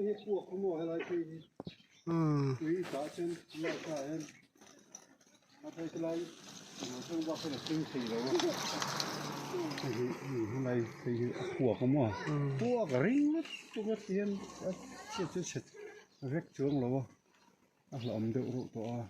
te hi puak a maw helai phei hi tui tah chuan lai tah hian a phei te lai thleng bak hian a thleng thei lo a hei hi helai phei hi a puak a maw puak a ring lutuk a ti hian a chhiat chu a chhe vek chuang lo a a hlauhawm deuh reuh tawh a.